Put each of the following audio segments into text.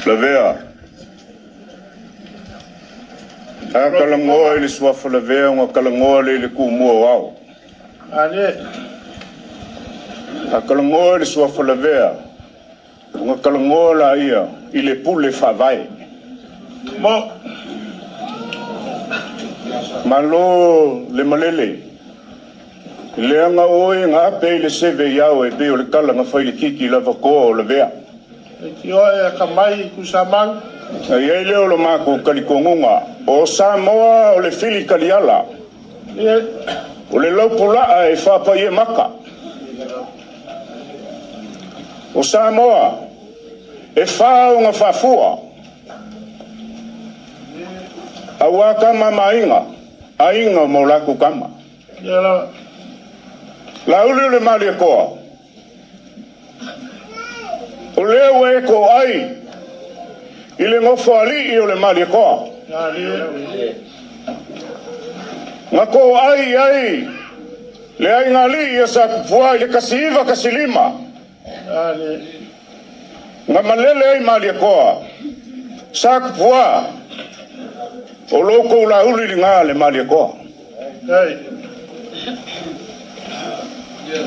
Lavea. A talanoa i le suafa Lavea ona talanoa lea i le Tumua o Ao. A talanoa i le suafa Lavea ona talanoa laia i le pule faavae. Malo le malele, leaga oe na ape i le seve i ao e pei o le tala na fai i le titi lavatoa o Lavea. Na i ai lea o le matou talitonuga, o Samoa o le fili taliala, o le laupulaa e faapaia mata. O Samoa e fa ona faafua, aua tama ma aiga, aiga ma o latou tama. Lauli o le Malietoa, o lea ua e toai i le nofoalii o le Malietoa. Na toai i ai le aigalii a Satupua i le 1915, na malele ai Malietoa, Satupua, o lo outou lauli lena le Malietoa.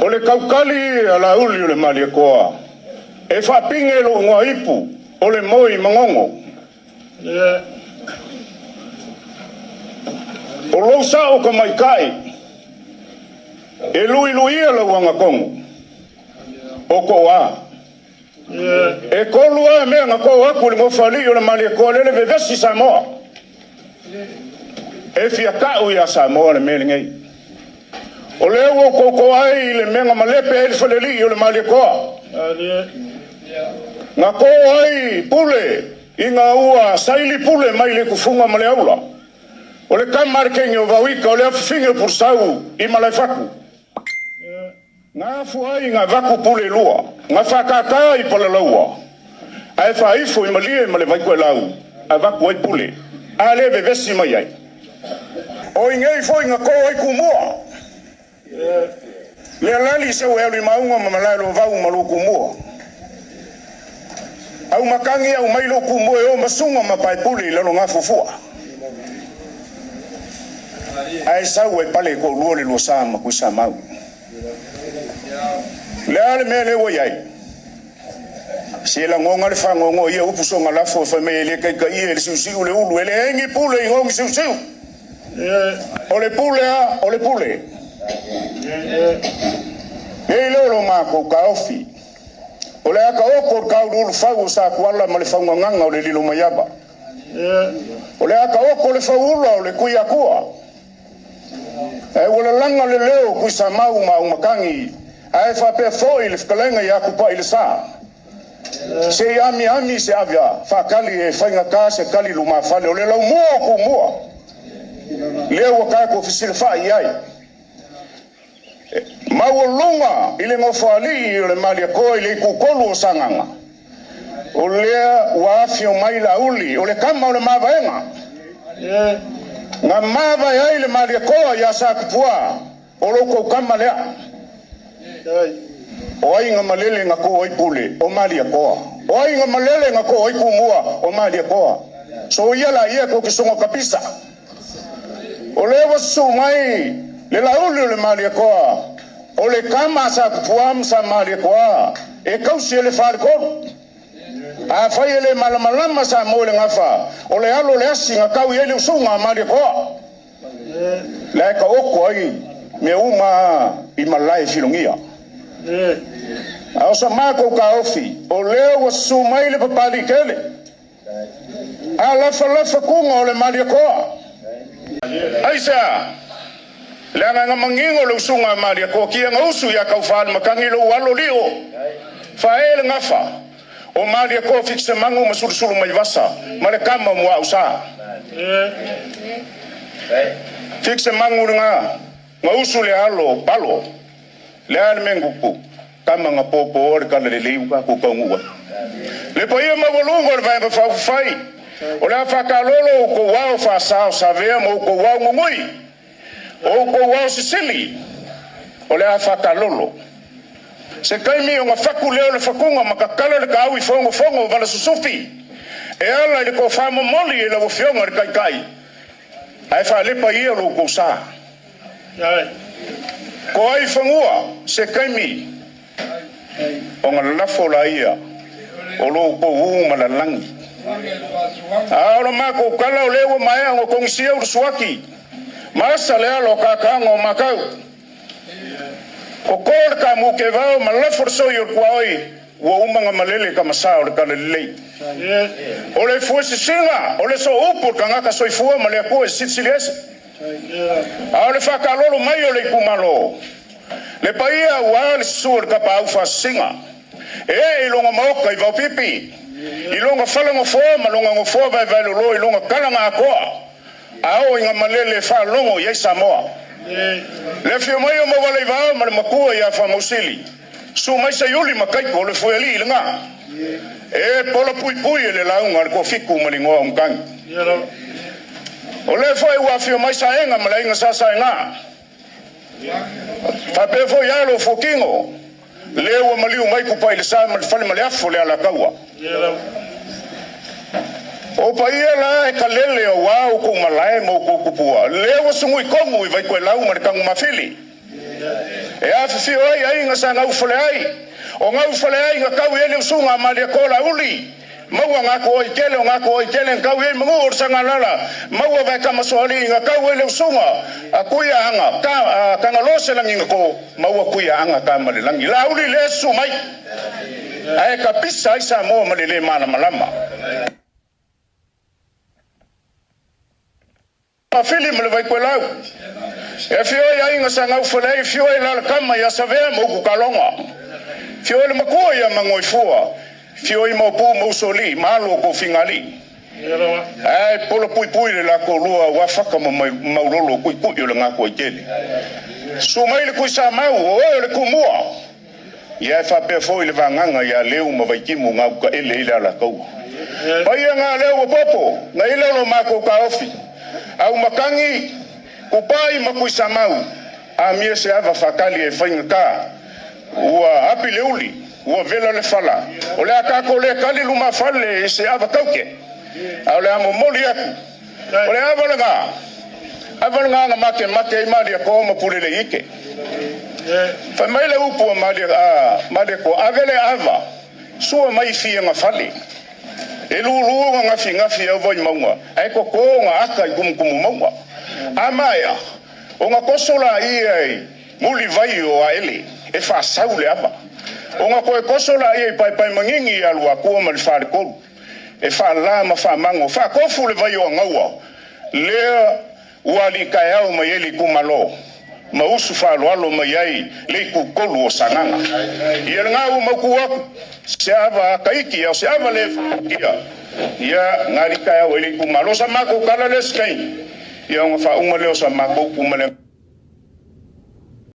O le tautali a Lauli o le Malietoa, e faapine lou igoa ipu o le moi manono. O lou sao tamaitai e luiluia lau agatonu o toa. E tolu lava mea na to atu i le nofoalii o le Malietoa lele vevesi Samoa. E fia tau ia Samoa le mea lenei. O lea ua outou toa ai i le mea na malepe ai le falelii o le Malietoa. Na to ai pule ina ua saili pule mai le tufuga ma le aula. O le tama a le teine o Vauita o le afafine o Pulusau i Malaefatu. Na afua ai na avatu pule e lua, na faatata i Palalaua, ae faaifo i Malie ma le Vaitoelau, avatu ai pule, a le vevesi mai ai. O i nei foi na to ai Tumua. Le alali sau e alu i mauga ma malae o vau ma lou Tumua. Au matagi au mai lou Tumua e o masuga ma paepule i lalo gafofua. Ae sau e pale toalua le luasa ma Tuisamau. Le a le mea lea ua i ai? Se lagona le fagogo ia upu soga lafo e fai mai e le taitaia e le siusiu le ulu, e leai ni pule i gogi siusiu. O le pule a, o le pule. E le o lo matou taofi. O le aka oko o le tauluulufau o Satuala ma le faugagaga o le Lilomaiava. O le aka oko o le fauula o le Tuiatua. Ae ua lalaga le leo o Tuisamau ma Aumakagi, ae faapea foi le fetalaiga ia Tupai le Sa. Se i amiami se avea faatali e faigata se tali lumafale o le laumua o Tumua. Lea ua tatou fesilafai i ai. Maualuga i le nofoalii o le Malietoa i le itutolu o Sagaga, o lea ua afio mai Laauli, o le tama o le mavaega. Na mavae ai le Malietoa ia Satupua, o lo outou tama lea. O ai na malele na to ai pule? O Malietoa. O ai na malele na to ai Tumua? O Malietoa. So ia la ia tou te soga kapisa. O lea ua susu mai le Lauli o le Malietoa, o le tama a Satupua ma sa Malietoa e tausi e le faletolu. Afai e le malamalama Samoa i le gafa, o le alo o le asi na tau i ai le usuga a Malietoa. La e taoto ai mea uma i malae filogia. A o sa matou taofi, o lea ua susu mai le Papalii tele. A lafalafa kuga o le Malietoa. Aisea? Leaga na manino le usuga a Malietoa kia na usu ia Taufaalumatagi lou alo lio. Faaee le gafa o Malietoa Fikisemangu ma Sulusulumaivasa ma le tama o Muaausa. Fikisemangu lena na usu le alo o Palo. Le a le mea na tupu? Tama na pōpōa le tala lelei ua tatou taunuu ai. Le paia maualuga o le Vaega Faaupufai, o le a faatalolo outou ao faasa o Savea ma outou ao nunui, o outou ao sisili, o le a faatalolo. Se taimi ona faku lea o le fakuga ma tatala le taui fogofogo o Valasusufi. E ala i le tofa momoli e lau Afioga i le Taitai, ae faalepa ia lo outou sa. Toa i fanua se taimi ona lafo laia o lo outou ū ma lalagi. A o le matou tala o lea ua maea ona togisia ulusuaki ma asa le alo o kakaaga o makau. Toto le taamu tevao ma lafo le soi o le tuaoi ua uma ona malele tamasa o le talalelei. O le fuesisiga o le sooupu o le tagata soifua ma le Atua e silisili ese. A o le faataalolo mai o le itumalo, le paia aua le susu o le tapaau faasisiga, e ee i lona maota i Vaopipi, i lona falanofoa ma lona nofoa vaevaelolo i lona tala na atoa, a oo ina malele e faalogo i ai Samoa. Le afio mai o Maualaivao ma le matua ia Faamausili, susu mai Seiuli ma Taito o le Fuealii i lena. E pola puipui e le lauga a le Toafitu ma le igoa o Matagi. O lea foi ua afio mai Saega ma le aiga Sa Saega. Faapea foi alo o Fuatino, lea ua maliu mai Tupai le Sa ma le Fale ma le Afo le Alataua. O paia la e kalele aua outou malae ma outou tupua, lea ua sugui tonu i Vaitoelau ma le Tanumafili. E afifio ai aiga sa gaufale ai, o gaufale ai na tau i ai le usuga a Malietoa Laauli, maua gatoa i tele o gatoa i tele na tau i ai manu o le Sagalala, maua vaetamasoalii na tau ai le usuga a Tuiaana ka, Tagaloa Selagi na to, maua Tuiaana Tamalelagi. Laauli lea susu mai, ae tapisa ai Samoa ma le le malamalama. Fili ma le Vaitoelau. E afio ai aiga sa gaufale ai, afio ai Lalakama ia Savea ma Upu Kaloga. Afio ai le matua ia Magoifua, afio ai Maopu ma Usoalii, ma alo o Kofigalii. Ae pola puipui le latou lua ua faka ma maulolo tuitui o le gatua i tele. Susu mai le Tuisamau, o oe o le tumua. Ia e faapea foi le vagaga ia Leu ma Vaitimu gauta ele i le Alataua. Paia ngā leo ua popo, na ila lo makou taofi. Au matangi, kupai ma Tuisamau, a mia se ava whakali e whainga ka. Ua api le uli, ua vela le fala. O le a tātou le kali luma fale i se ava tauke. A o le a momoli atu. O le ava lena, ava lena na make make ai malia koa ma pule le ike. Fai mai le upu a malia, a malia koa, ave le ava, sua mai fia nga fale. E lulu nga ngafi ngafi au vai maunga, ae koko nga aka i kumukumu maunga. A maea, o nga koso la ia i muli vai o aele, e whasau le ava. O nga koe koso la ia i paepae mangingi i alu akua ma le whalekolu. E whaala ma whamango, whakofu le vai o angaua. Lea ua li kaeao mai ai le itumalo ma usu faaaloalo mai ai le itutolu o Sagaga. Ia lena ua mautu atu se ava akaiki a o se ava le ia ia ngali kaeao ai le itumalo. Sa matou tala le se taimi ia ona faauma lea o sa matou upu ma le.